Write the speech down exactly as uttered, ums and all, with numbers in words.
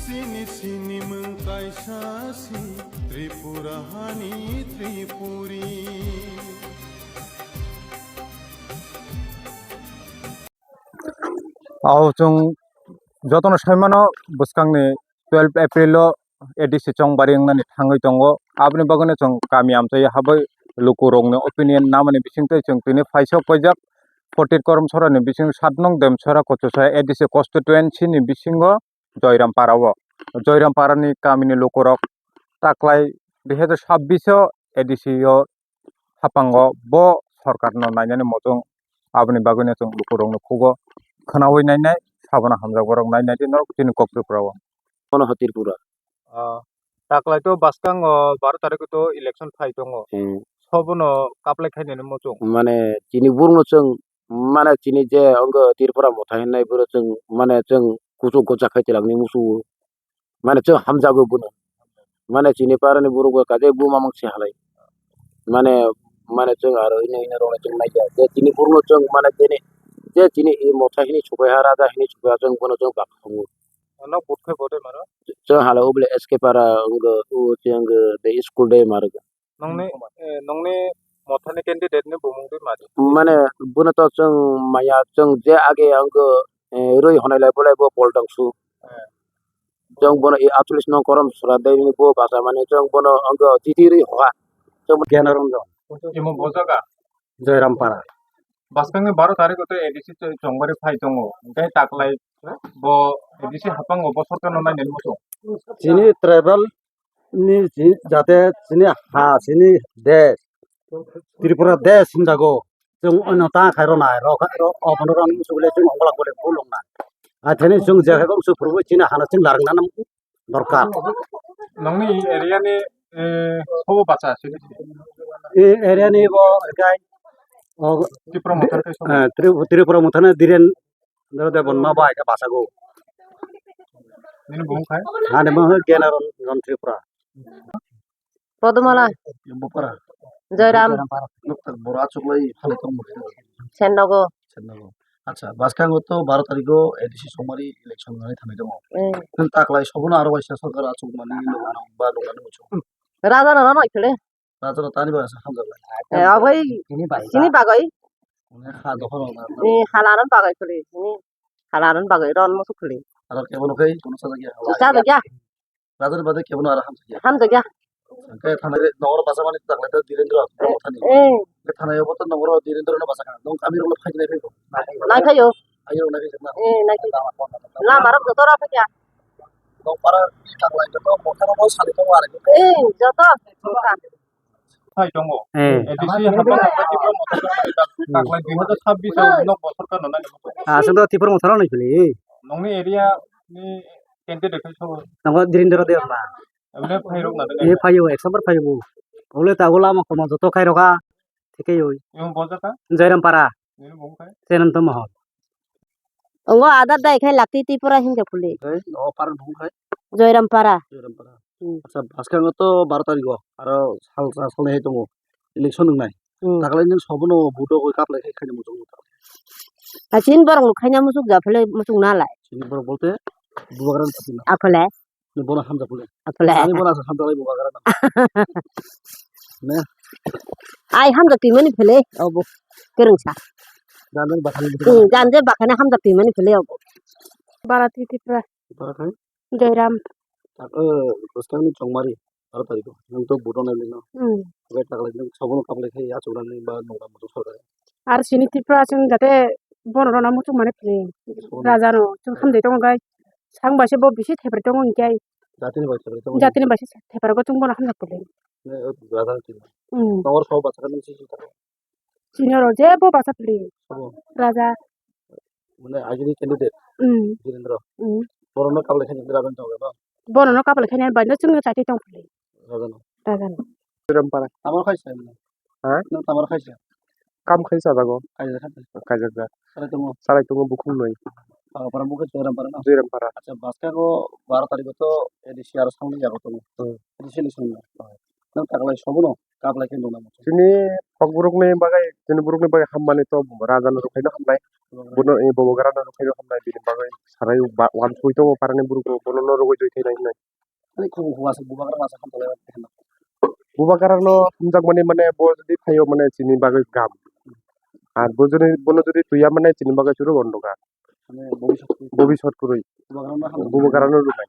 Chini, chini mwng kaisa si Tripura hani Tripuri. Ao chwng jotono saimano bwskangni twelve April o A D C chongbari wngnani thangwi tongo. Aboni bagwino chwng kami amchai habwi lukurokni opinion namani bisingtwi chwng tini phaisa paijak Fortin Korom Sorani bising sat nong Demsora Kochusa A D C constituency ni bisingo Joyram Para o. Joyram Para ni kamini lukurok taklai dui hazar sabbish o A D C o hapango bo sorkarno nainani muchung, aboni bagwino chwng lukurokno khugo khwnaui nainai, sabono hamjak borok nainai di norok chini kok Tripura o. Bono ha Tripura. Ah, taklai to bwskango baro tarikh to election phai tongo. Hmm. Sobono kaplai khainani muchung. Mane chini burno chwng, mane chini je ongo Tripura motha hinai buro chwng, mane chwng kuchuk gocha khai tilangni muchungo. Mane chwng hamjago bono. Mane chini parani borok bo kaje buma mangsi halai. Mane, mane chwng aro ino ino rok chwng naikha. Je chini burno chwng mane chini, je chini i motha hini supai ha, raja hini supai ha, chwng bono chwng bak khamu. Ano vote khai vote maro? Chwng hala ubole S K Para wngkha, u chwng de school de maro. Nongni, eh, nongni mothani candidate ni bumung twi madi? Mane, bono to chwng maya, chwng je age ang, eh, rwi honai lai bolai bo bol dangsu. Eh. Chwng bono i atolish nong korom sura dei ni bo basa mani chwng bono ang jiti rwi hoha. Chwng Gena Ranjan. Imo bo jaga? Joyrampara. Bwskangni baro tarikh o to A D C chongbari phai tongo. Hwnkhe taklai bo A D C hapang o bo sorkar no nainani muchung. Chini tribal ni chi-, jate chini ha, chini desh, Tripura desh hinjago. Chwng ono ta khai rw nai, rw kha, rw, o bono rw nang sugule chwng ongla gole bul ong nai. A thani chwng je khai bang su phuru chini hano chwng larang nang dorkar. Nongni area ni, eh, sobo bacha sini. E area ni bo kai, o, Tripura Mothani kai sobo. Eh, Tri-, Tripura Mothani Dhiren Debbarma bai khe bachago. Nini bumung khai? Ani bumung khai Gena Ranjan Tripura. Podomala. Bopara. Joyram. Nukthar bora chuklai phale tong. Sennogo. Sennogo. Acha, bwskango to baro tarikh o A D C chongbari election wngwi thangwi tongo. Eh. Nwng taklai sobono aro waisa sorkar achukmani nuknani ba nuknani muchung. Raja no rano ikhele. Raja no tani bagwi hamjak lai. Eh, obai. Chini bagwi. Chini bagwi. Onek ha dophano na. Ni halaran bagwi khuli. Ni halaran bagwi ron musu khuli. Aro kebono khai kono sajak ya. Sajak ya. Raja ni bagwi kebono aro hamjak ya. Hamjak ya. Hwnkhe thanai nogoro bachamani taklai ta Dhirendra Mothani. Eh. Hwnkhe thanai obo to nogoro Dhirendra no bachakha. Nong kami rok no phaidi nai phai bo. Nai phaio. Ayo nai phai na. Eh, nai phai. Lama rok joto ra phai ya. Nokpara taklai joto mothano bo sali tongo ari. Eh, joto. Phai tongo. Eh. A D C hapang hapang Tipra Motha taklai dui hazar sabbish o nok bosor kana nai. Ah, aswk do Tipra Motha rok nai phili. Nongni area ni candidate khai sobo. Nongo Dhirendra Debbarma. Abone phai rok na. Eh, phaio, ekso bar phaio. Ole ta ola ma komo joto khai roga. Thike yoi. Yung bojaka? Joyrampara. Nini bung khai? Senanto Mahal. Ongo adar dai khai lakti Tripura hinja phuli. Ei, o par bung khai? Joyrampara. Joyrampara. Hmm. Acha, bwskango to baro tarikh o. Aro sal, sal, salnwi hai tongo. Election wngnai. Hmm. Taklai nwng sobono vote o kaplai khai khaina muchung. Achin borok no khaina muchung ja phule muchung nalai. Chini borok bolte bubagra ni. Aphale. Ni bono hamjak phule. Aphale. Ani bono hamjak lai bubagra na. Ne. Ai hamjak twi mani phele obo. Kerengsa. Janjak bakhani. Hmm, janjak bakhani hamjak twi mani phele obo. Bara twi Tripura. Bara khai? Joyram. Tak, eh, bwskangni chongmari. Aro tarikh o. Nwng to vote o nai lino. Hmm. Bai taklai nwng sobono kaplai khai achuknani ba nungna muchung sorkar. Ar chini Tripura chwng jate bono rwna muchung mani phele. Sobono. Raja no chwng hamjai tongo gai. Sang bai se bo bisi thepre tongo hinkhe. Jatini bai thepre tongo. Jatini bai se thepre go chwng bono hamjak phele. Ne, o raja no chini. Hmm. Nongor sobo bachakha nung sisi. Senior o jebo basa phili. Obo. Raja. Mane agini candidate. Hmm. Dhirendra. Hmm. Borokno kaplai khaini raja ni tongwi ba? Borokno kaplai khaini bai no chwngno chati tong phili. Raja no. Raja no. Rampara. Tamar khaisa mane? Ha? No tamar khaisa. Kam khai sajago. Kaisa khaisa. Kaisa. Salai tongo. Salai tongo bukhung noi. Para para mukhe Joyrampara no. Joyrampara. Acha bwskango baro tarikh o to A D C aro sangni jago tongo. Hmm. A D C election no. Nang taklai sobono. Kaplai khe nukna muchung. Chini kokborokni bagwi, chini borokni bagwi hammani to raja no rwkhaino hamnai. Bono, eh, Bubagrano rwkhaino hamnai bini bagwi sarai ba-, wansugwi tongo parani borok rok, bono no rwgwi twi thainai hinwi. Ani khungo hua se Bubagrano asa hamjaknai hinwi. Bubagrano hamjakmani mane bo jodi phaio mane chini bagwi gam. Ar bo jodi, bono jodi twiya mane chini bagwi chwrwk ondoka. Mane bobiswt kwrwi. Bobiswt kwrwi. Bubagrano hamjaknai. Bubagrano rwnai.